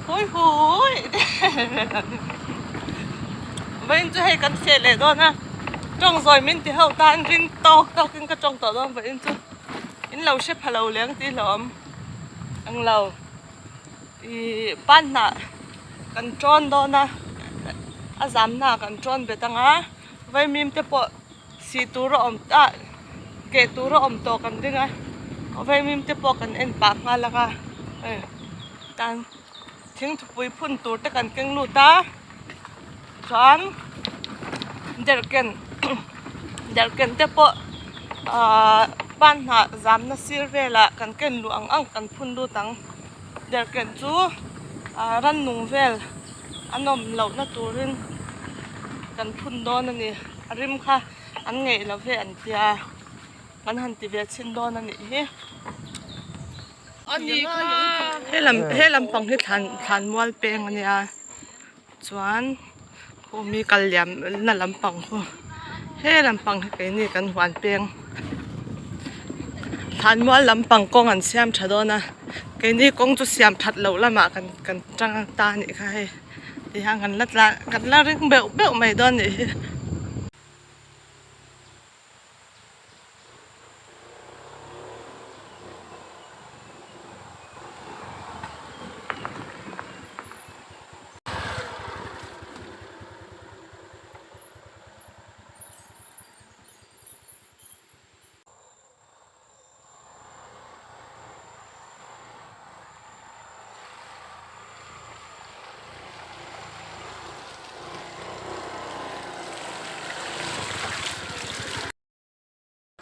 Hui hui Vawiin chu hei kan feh leh dawn a, tawng zawi min ti ho tan ring tawk tawk in ka tawng tawh dawn vawiin chu in lo hre pha lo leng tih hlawm ang lo ih pan hnah kan tawn dawn a a zam hna kan tawn bet ang a vaimim te pawh sih tur a awm ah keh tur a awm tawh kan ring a vaimim te pawh kan en pah nghal ang a hei tan thingthupui phun tur te kan keng lut a chuan derhken derhken te pawh ahh pan hnah zamna sir velah kan ken luh ang ang kan phun lut ang derhken chu ah rannung vel a nawm lohna turin kan phun dawn a ni a rim kha an ngeih lo ve an tia an han ti ve chhin dawn a nih hi. He lam he lampang hi thlan thlan mual peng a nia chuan khumi kal liam na lampang khu he lampang hi keini kan huan peng thlan mual lampang kawng an siam tha dawn a keini kawng chu siam that loh lamah kan kan tang ta a nih kha hei tihian kan la tlan kan la ring beuh beuh mai dawn a nih hi.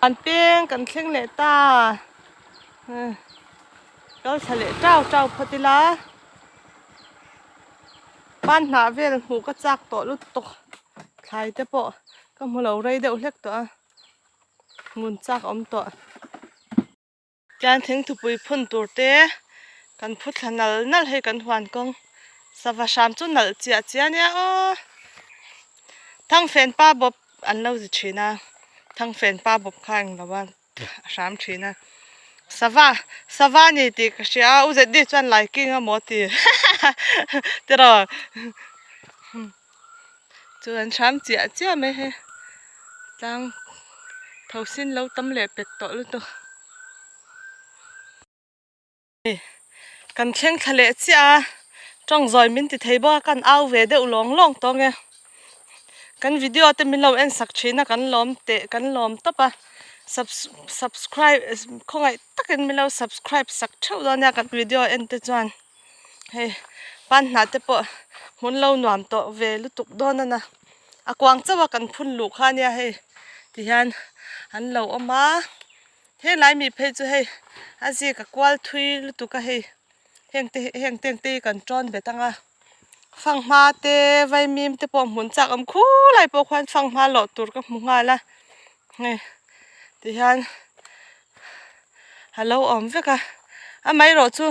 An peng kan thleng leh ta kal thla leh tau tau phawt ila pan hnah vel hmuh ka chak tawh lutuk thlai te pawh ka hmu lo rei deuh hlek tawh a hmun chak a awm tawh. Tlan thingthupui phun tur te kan phu thla nal nal hei kan huan kawng sava hram chu nalh chiah chiah ania aw thangfen pa bawp an lo zi thin a thangfen pa bawp kha eng lo a a hram thin a sava sava a ni tih ka hria a u zet chuan laiking amaw ti tiraw chu an hram chiah chiah mai hei tlang tho sin lo tam leh pek tawh lutuk kan thleng thla leh chiah a tawng zawi min ti thei bawk a kan au ve deuh lawng lawng tawng e kan video te min lo en sak thin a kan lawm teh kan lawm tawp a subscribe khawngaih takin min lo subscribe sak theuh dawn nia kan video en te chuan. Hei pan hnah te pawh hmun lo nuam tawh ve lutuk dawn a na a kuang chauh a kan phun luh kha ania hei ti hian an lo awm a helai mi phei chu hei a zik a kual thui lutuk a hei heng te heng teng te hi kan tawn bet ang a fanghma te vaimim te pawh hmun chak awm khulai pawh khuan fanghma lawh tur ka hmu nghal a hei ti hian. A lo awm vek a amaherawh chu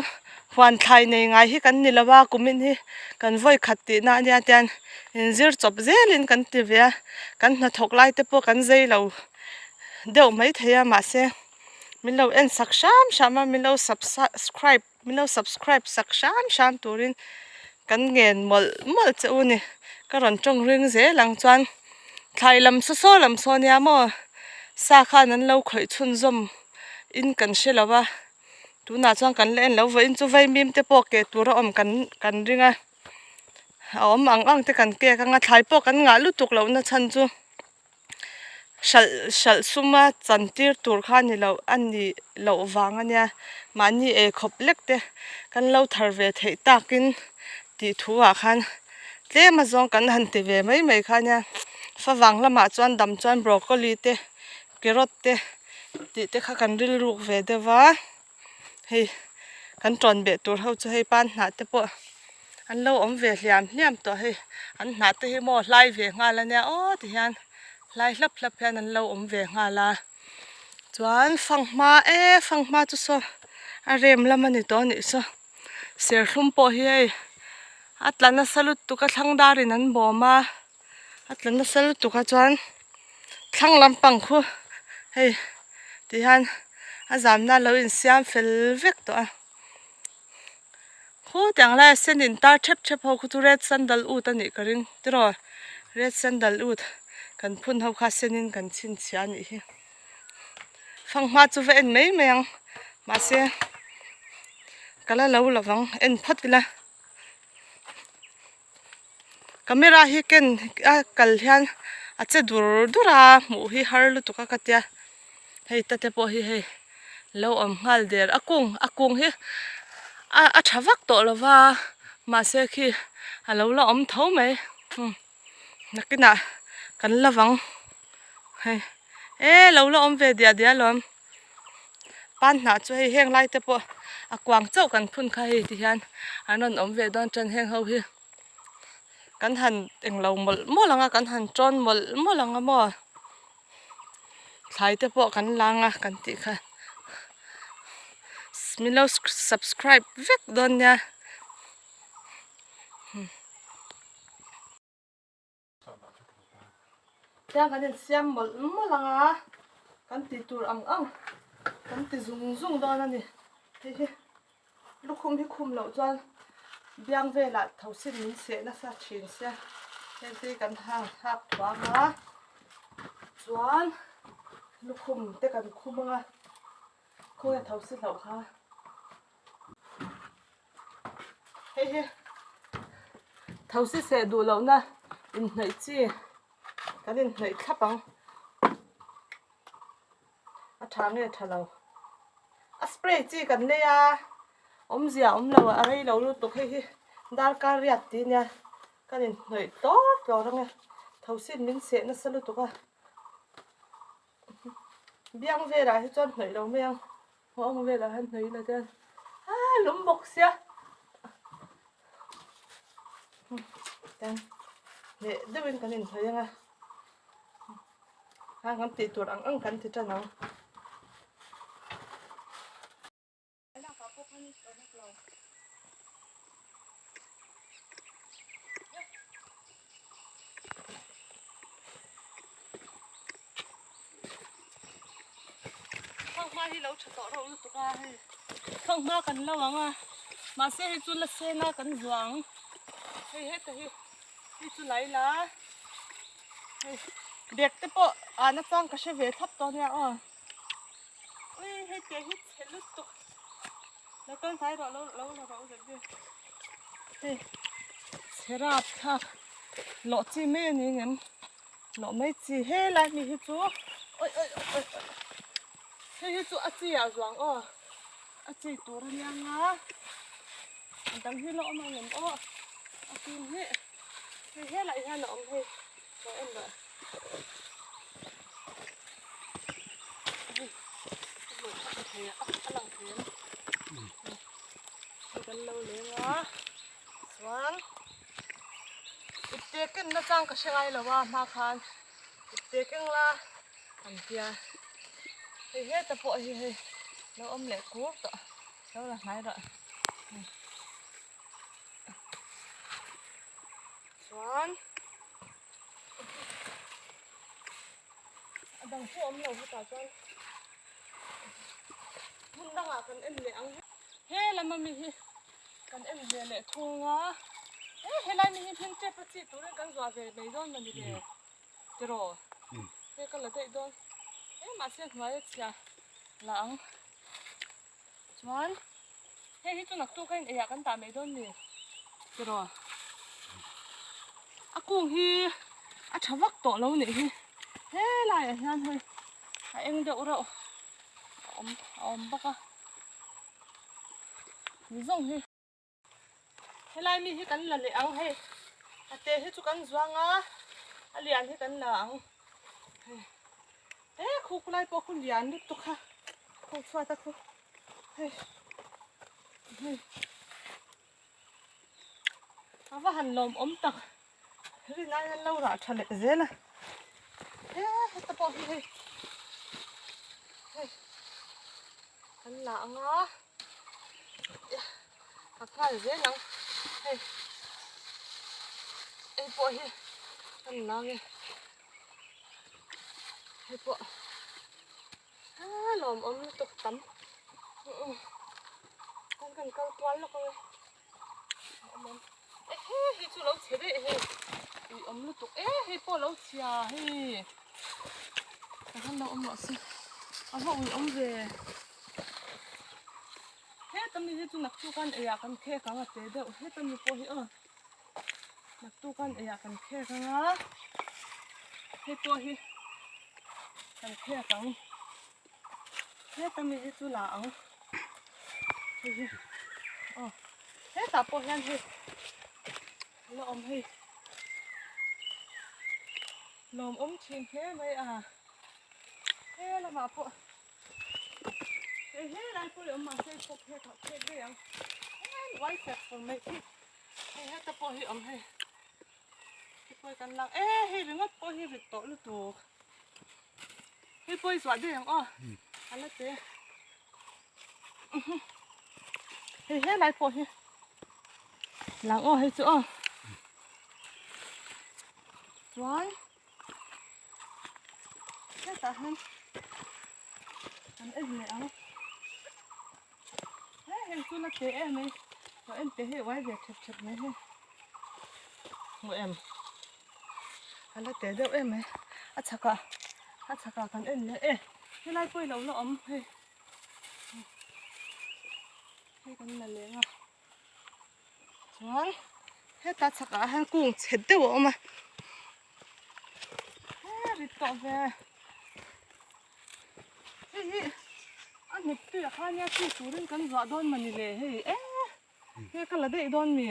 huan thlai nei ngai hi kan ni lo a kumin hi kan vawi khat tih na ania tian inzir chawp zelin kan ti ve a kan hnathawk lai te pawh kan zei lo deuh maithei a mahse min lo en sak hram hram a min lo subscribe min lo subscribe sak hram hram turin kan ngen mawlh mawlh che u a ni ka rawn tawng ring zel ang chuan thlai lam saw saw lam saw nia maw sa khan an lo khawih chhunzawm in kan hre lo va tunah chuan kan la en lo vawiin chu vaimim te pawh keh tur a awm kan kan ring a a awm ang ang te kan kek ang a thlai pawh kan ngah lutuk loh na chhan chu. Hralh hralh suma chan tir tur kha ni loh a ni loh vang a nia mahni ei khawp lek te kan lo thar ve theih takin tih thu ah khan tlem a zawng kan han ti ve mai mai kha nia favang lamah chuan dam chuan broccoli te carrot te tih te kha kan rilruk ve deuh va hei kan tawn beh tur ho chu hei pan hnah te pawh. An lo awm ve hliam hliam tawh hei an hnah te hi maw hlai ve nghal ania aw ti hian hlai hlap hlap hian an lo awm ve nghal a chuan fanghma e fanghma chu saw a rem lam a ni tawh a nih saw serthlum pawh hi hei a tla nasa lutuk a thlang dar in an bawm a a tla nasa lutuk a chuan thlang lampang khu hei ti hian a zamna a lo insiam fel vek tawh a. Khutiang laia sen in tar thep thep ho khu chu red sandalwood a nih ka ring tiraw red sandalwood kan phun ho kha sen in kan chhinchhiah a nih hi fanghma chu va en mai mai ang mahse ka la lo lovang en phawt ila camera hi ken a kal hian a che dur dur a hmuh hi har lutuk a ka tia hei ta te pawh hi hei lo awm nghal der a kung a kung hi a a tha vak tawh lo va mahse khi a lo la awm tho mai umm nakinah kan la vang hei e lo la awm ve diah diah alawm pan hnah chu hei heng lai te pawh a kuang chauh kan phun kha hei ti hian an rawn awm ve dawn tan heng ho hi kan han englo mawlh mawlh ang a kan han tawn mawlh mawlh ang a maw. Thlai te pawh kan lang a kan tih kha min lo subscribe vek dawn nia. Tiang kan insiam mawlh mawlh ang a kan tih tur ang ang kan ti zung zung dawn a ni hei hi. Lukhum hi khum loh chuan biang velah thosin min seh nasa thin sia heng te hi kan hang hak thuang a chuan lukhum te kan khum ang a khawnge thosi hlauh kha hei hi thosi seh duh lohna inhnawih chi kan inhnawih thlap ang. A tha nge tha lo. A spray chi kan lei a, awmzia awm lo a rei lo lutuk hei hi darkar riat tih nia kan inhnawih tlawr tlawr ang e. Thosin min seh nasa lutuk a, biang velah hi chuan hnawih lo mai ang, nghawng velah hian hnawih ila chuan a lum bawk sia. Tiang hneh deuhin kan inhnawih ang a. Hang kan tih tur ang ang kan ti tan ang. Fanghma hi lo tha tawh reuh lutuk a hei fanghma kan lo ang a mahse hei chu la seng a kan zuah ang hei heta hi. Hei chu lai la hei bag te pawh ah na chang ka hre ve thlap tawh ania aw ui hei te hi chhe lutuk lo kal hnai rawh lo lo la rawh u zet vel hei chhe rap thlak lawh chi mai a ni ngem lawh mai chi helai mi hi chu oi oi oi oi hei hi chu a chi ah zuang aw a chi tur ania nga. A dang hi la awm ang em aw a fim hi hei helai hian a awm hei lo en rawh hei a thei a a lang thei em hei kan lo leng a chuan ipte ken na chang ka hre ngai lo a hma khan ipte keng la an tia hei heta pawh hi hei lo awm leh kur tawh. Lo la hnai rawh. Chuan a dang chu awm lo hetah chuan hmun dangah kan en leh ang. He lama mi hi kan en ve leh thung a. He helai mi hi hming tep a chih turin kan zuah ve mai dawn mawni le tiraw? He ka la daih dawn. He mahse hnuai a chhia la ang. Chuan hei hi chu naktuk a in eiah kan tah mai dawn ni tiraw a kung hi a tha vak tawh lo nih hi helaiah hian hei a eng deuh reuh a awm a awm bawk a ni zawng hi. Helai mi hi kan la leh ang hei a te hi chu kan zuang a a lian hi kan la ang hei he khuk lai pawh khu lian lutuk kha khu chhuat a khu hei hei a va han lawm awm tak rin ai an lo rah tha leh zel a he heta pawh hi hei hei kan la ang a. A nghal zel ang hei hei pawh hi a ni nang e hei pawh a lawmawm lutuk tam kan kan kal kual lawk ang e. Awm awm ehe hei chu lo chhe daih hei ui awm lutuk e hei pawh lo chhia hei ka han lo awm rawh se a va ui awm ve heta mi hi chu naktuk an eiah kan khek ang a te deuh heta mi pawh hi aw naktuk an eiah kan khek ang a hei pawh hi kan khek ang heta mi hi chu la ang hei hi aw hetah pawh hian hei la awm hei lawmawm thin hle mai a he lamah pawh hei he lai pawh hi awm mahse hei pawh phek ah phek daih ang he uai fek fur mai khi hei heta pawh hi awm hei hei pawh hi kan lak e hei ringawt pawh hi rit tawh lutuk. Hei pawh i zuah daih ang aw a la te hei helai pawh hi lang aw hei chu aw chuan hetah hian kan en leh ang he hei chu la te em mai lo en teh hei uai ve thep thep mai hei hmu em. A la teh deuh em mai a chhakah a chhakah kan en leh e helai pawh i lo la awm hei hei kan la leng a chuan heta chhakah hian kung chhe deuh a awm a he rit tawh ve hei hi a hnip tuiah khan nia chi turin kan zuah dawn mawni le hei e. He ka la daih dawn mi?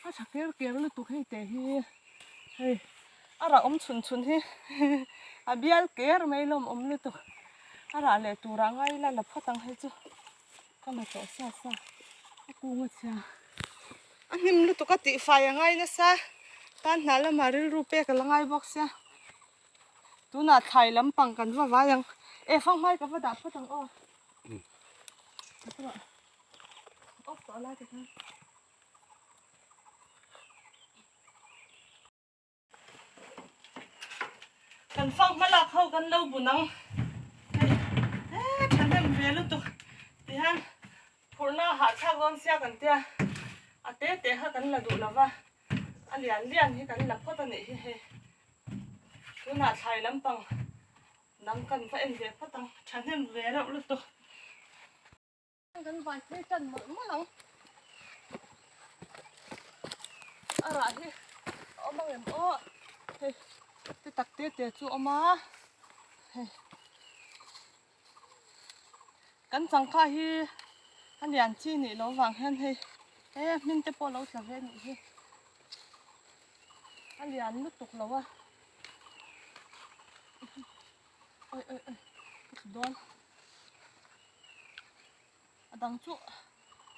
A tha ker ker lutuk hei teh hi hei a rah awm chhun chhun hi a bial ker mai lawm awm lutuk a rah leh tur ah ngai ila la phawt ang hei chu ka la tawh sa sa a kung a chhia a hnim lutuk a tihfai a ngai nasa tan hnah lamah rilru pek a la ngai bawk sia. Tunah thlai lampang kan va vai ang. E fanghmai ka va dah phawt ang aw. Off tawh lai te khan. Kan fanghma lak ho kan lo bun ang. Hei e thahnem ve lutuk tihian phurhna a hahthlak dawn sia kan tia a te te kha kan la duh lova. A lian lian hi kan la phawt a nih hi hei tunah thlai lampang dang kan va en ve phawt ang thahnem ve reuh lutuk kan vai phei tan mawlh mawlh ang a rah hi a awm ang em aw hei ti tak te te chu a awm a hei. Kan changkha hi a lian chi nih loh vang hian hei he hmin te pawh lo tla ve anih hi a lian lutuk lo a oi oi oi ka tlu dawn a dang chu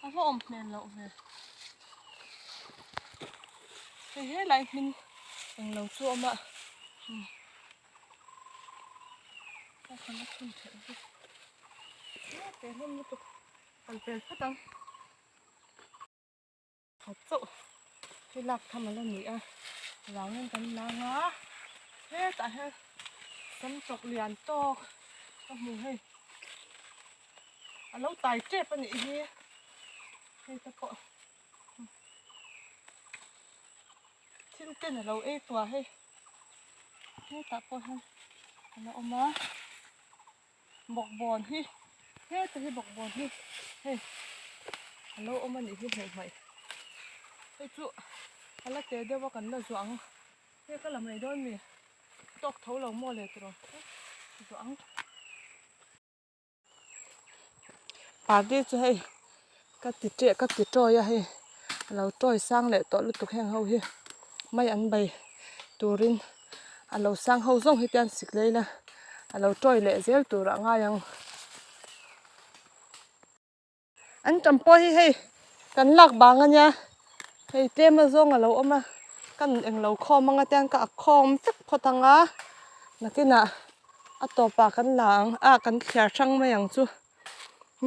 a va awm hmel loh ve hei helai hmin englo chu a awm a. A khan a chhun theih bawk a te hlawm lutuk kal pel phawt ang khat chauh hei lak tham ala ni a vangin kan lang a hetah hian sam chawk lian tawk ka hmu hei a lo tai tep a nih hi hei te pawh thil ten a lo ei tuah hei. Hetah pawh hian a la awm a bawkbawn hi heta hi bawkbawn hi hei a lo awm a nih hi hmuh hmaih hei chu a la te deuh a kan la zuah ang hei ka la mai dawn mi tawk tho lo maw le tiraw zuah ang. Party chu hei ka ti teh ka ti tawi a hei a lo tawi sang leh tawh lutuk heng ho hi mai an bei turin a lo sang ho zawng hi te an sik leh ila a lo tawi leh zel tur a ngai ang. An tam pawh hi hei kan lak bang a nia hei tlem a zawng a lo awm a ka nun englo khawm anga tiang ka ak khawm vek phawt ang a nakinah a tawpah kan la ang a kan thliar hrang mai ang chu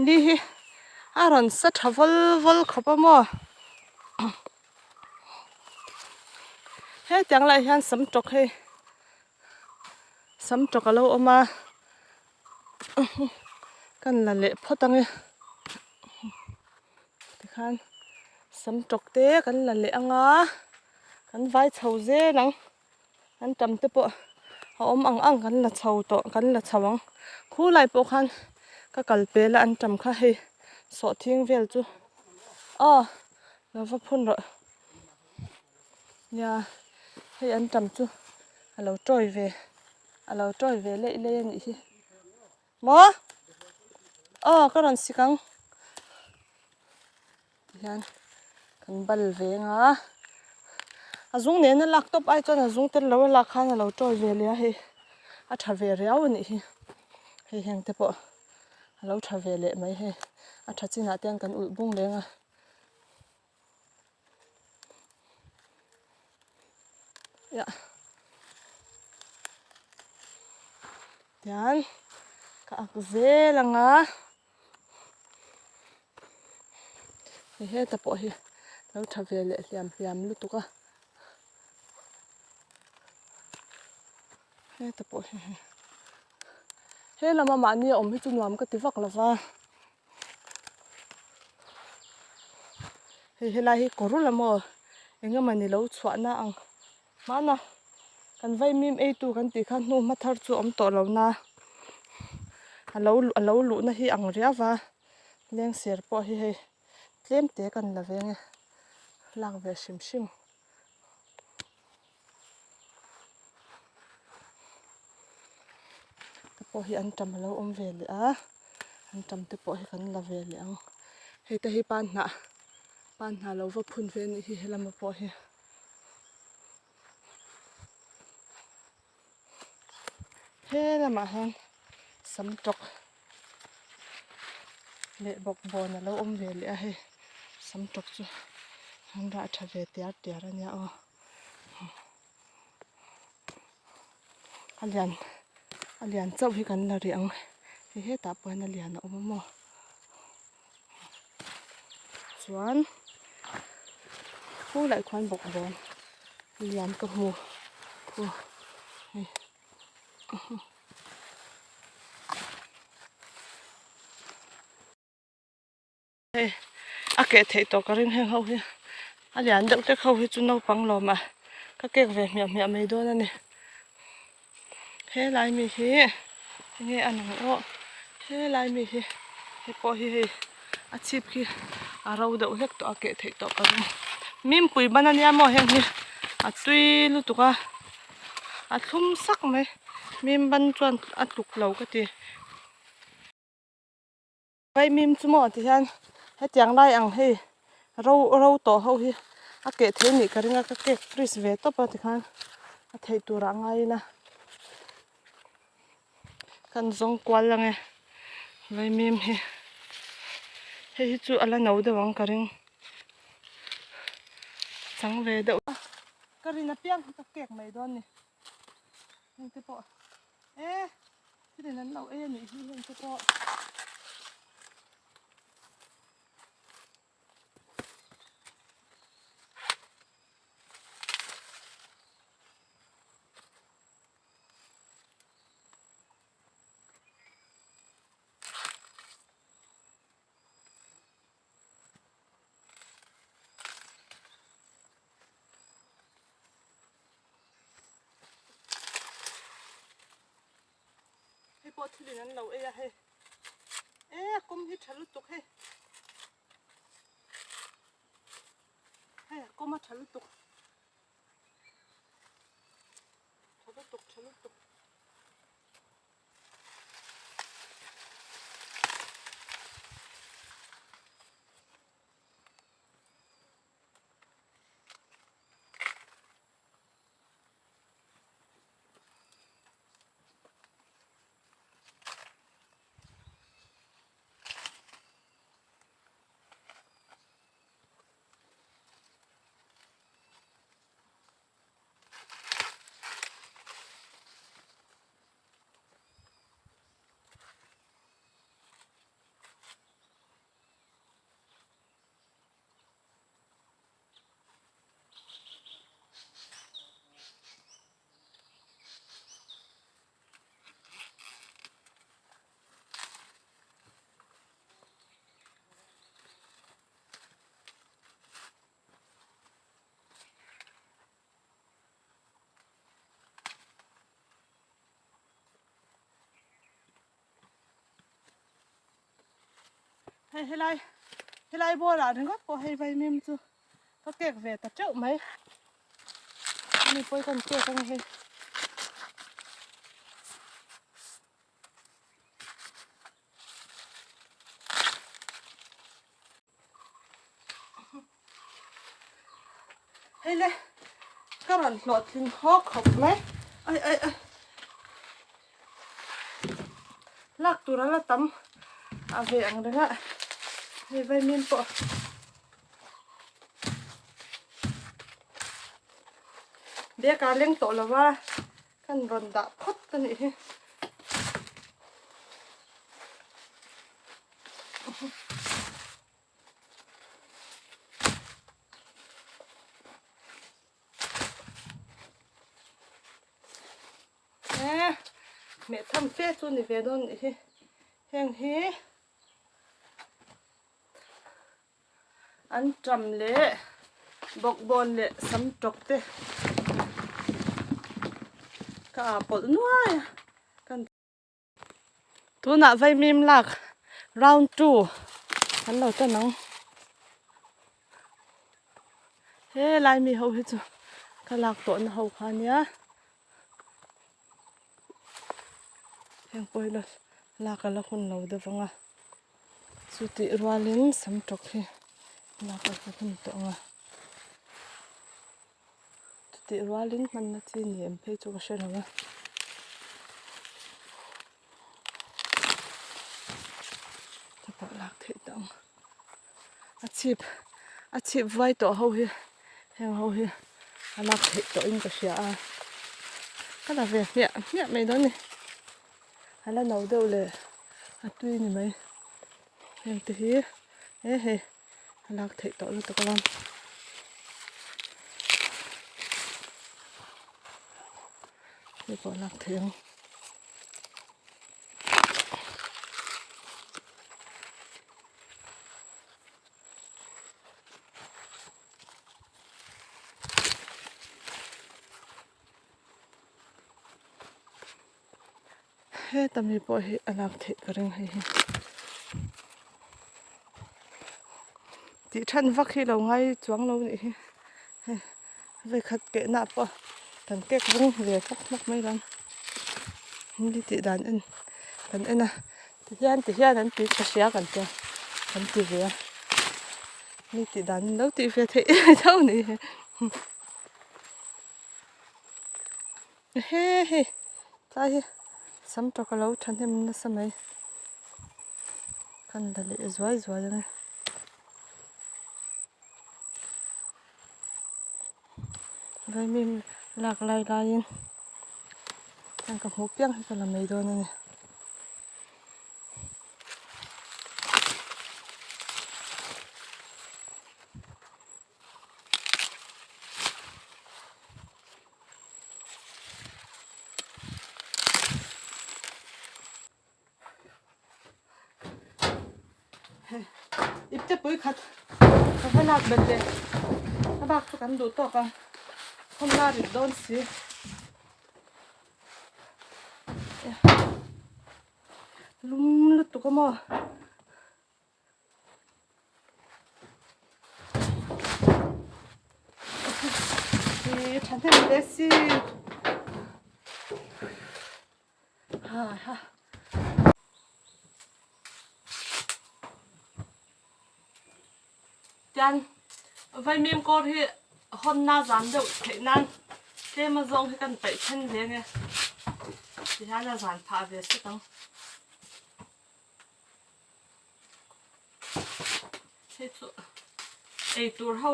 ni hi a rawn sa tha vawl vawl khawp a maw hetiang lai hian sam tawk hei sam tawk a lo awm a. Kan la leh phawt ang e. Tikhan sam tawk te kan la leh ang a, kan vai chho zel ang. An tam te pawh a awm ang ang kan la chho tawh kan la chho ang. Khulai pawh khan ka kal pel a an tam kha hei sawhthing vel chu aw lo va phun rawh. Nia hei an tam chu a lo tawi ve a lo tawi ve leih leih a nih hi. Maw? Aw ka rawn sik ang. Tihian kan bal ve anga a zung nena lak tawp ai chuan a zung tel lo a lak khan a lo tawi ve leh a hei a tha ve riau a nih hi. Hei heng te pawh a lo tha ve leh mai hei a tha chinah te hian kan ulh bung leng a. Tian ka ak zel ang a hei heta pawh hi lo tha ve leh hliam hliam lutuk a heta pawh hi he lama mahni a awm hi chu nuam ka ti vak lo va. Hei helai hi kawr ula maw eng emawni lo chhuahna ang hmana kan vaimim eitu kan tih kha hnu hma thar chu a awm tawh lo na a lo a lo luhna hi ang riau va lengser pawh hi hei tlem te kan la veng e lak ve hrim hrim. Te pawh hi an tam alo awm ve leh a an tam te pawh hi kan la ve leh ang hei te hi pan hnah pan hnah lo va phun ve anih hi helama pawh hi. He lamah hian sam tawk leh bawkbawn a lo awm ve leh a hei sam tawk chu an rah tha ve tiar tiar a nia aw a lian a lian chauh hi kan la rih ang hei hetah pawh hian a lian a awm a maw chuan khulai khuan bawkbawn lian ka hmu khu hei hei a keh theih tawh ka ring heng ho hi a lian deuh hlek ho hi chu naupang lawm ah ka kek ve hmiah hmiah mai dawn a ni. Helai mi hi enge a nung aw helai mi hi hei pawh hi hei a chhip khi a ro deuh hlek tawh a keh theih tawh ka ring mimpui ban ania maw heng hi a tui lutuk a a thlum sak mai mim ban chuan a tluk lo ka ti. Vaimim chu maw ti hian hetiang lai ang hei ro ro tawh ho hi a keh thei nih ka ring a ka kek freeze ve tawp a tikhan a theih turah a ngai ila kan zawng kual ang e vaimim hi hei hi chu a la no deuh ang ka ring chang ve deuh a ka rin apiang hi ka kek mai dawn a ni heng te pawh e. Thilin an lo ei a nih hi heng te pawh. Hei pawh thilin an lo ei a hei e a kawm hi tha lutuk hei hei a kawm a tha lutuk tha lutuk tha lutuk. Hei helai helai bawlah ringawt pawh hei vaimim chu ka kek ve ta teuh mai. Hemi pawi kan kek ang hei. Hei le ka rawn hlawhtling haw khawp mai ai ai ai lak tur a la tam a ve ang reng a hei vaimim pawh bag ah leng tawh lo va kan rawn dah phawt a nih hi. Meh tham fe chu ni ve dawn nih hi heng hi an ṭam leh bawkbawn leh sam tawk te ka ah pawlh nuai a kan. Tunah vaimim lak round 2 kan lo tan ang. He lai mi ho hi chu ka lak tawh na ho kha nia. Heng pawh hi la lak a la hun lo deuh ang a. Chutih rualin sam tawk hi lak a la hun tawh ang a. Chutih rualin hmanna chi ni em phei chu ka hre lo a. Te pawh lak theih tawh ang. A chhip a chhip vai tawh ho hi heng ho hi a lak theih tawh in ka hria a. Ka la ve hmiah hmiah mai dawn a ni. A la no deuh leh a tui ni mai. Heng te hi he hei. A lak theih tawh lutuk a hei pawh a lak theih ang. Heta mi pawh hi a lak theih ka ring hei hi. Tih than vak hi lo ngai chuang lo nih hi. Hei vawikhat keh nah pawh kan kek vung ve hmawk hmawk mai lo. Ni tih dan en kan en a tihian tihian an ti tha hria kan tia kan ti ve a. Ni tih dan in lo tih ve theih tho nih hi. He hei tlai hi sam tawk a lo thahnem nasa mai kan la leh zuai zuai ang e vaimim lak lai laiin heng ka hmuh piang hi ka la mai dawn a ni. Ipte pui khat ka va lak bet leh a bak chu kan duh tawk a khawmna rit dawn si lum lutuk a maw. Hi thahnem hle si ha ha tian vaimim kawr hi hawnna zan deuh theih nan tlem a zawng hi kan paih then ve nge tihian a zan phah ve sek ang. Hei chu ei tur ho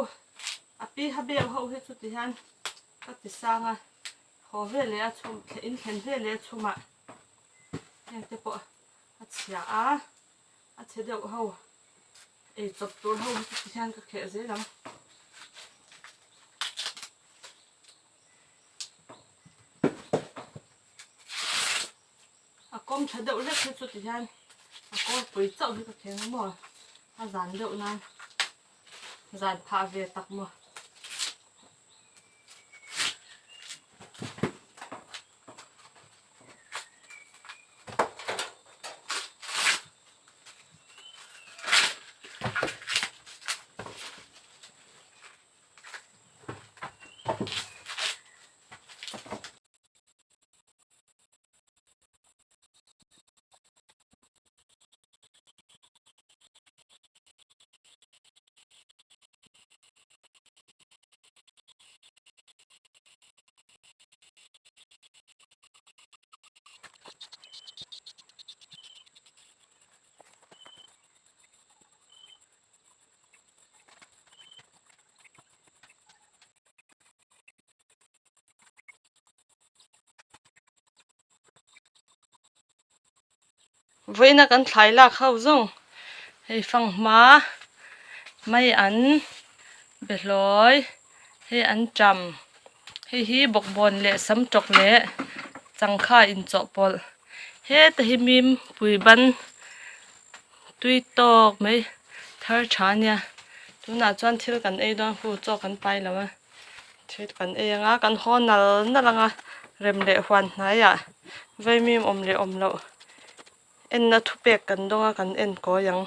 a pi ha beu ho hi chu ti hian ka ti sang a haw ve leh a chhum in thlen ve leh a chhumah heng te pawh a chhia a a chhe deuh ho ei chawp tur ho hi chu ti hian ka kheh zel ang. A kawm tha deuh hlek hi chu ti hian a kawrpui chauh hi ka kheng a maw a zan deuh nan zan phah ve tak maw. Vawiina kan thlai lak ho zawng hei fanghma mai an behlawi hei an ṭam hei hi bawkbawn leh sam tawk leh changkha inchawhpawlh heta hi mim pui ban tui tawk mai thar tha a nia tunah chuan thil kan ei dawn hu chaw kan pai lo a thil kan ei ang a kan haw nal nal ang a rem leh huan hnaiah vaimim awm leh awm loh enna thupek kan dawng a kan en kawi ang.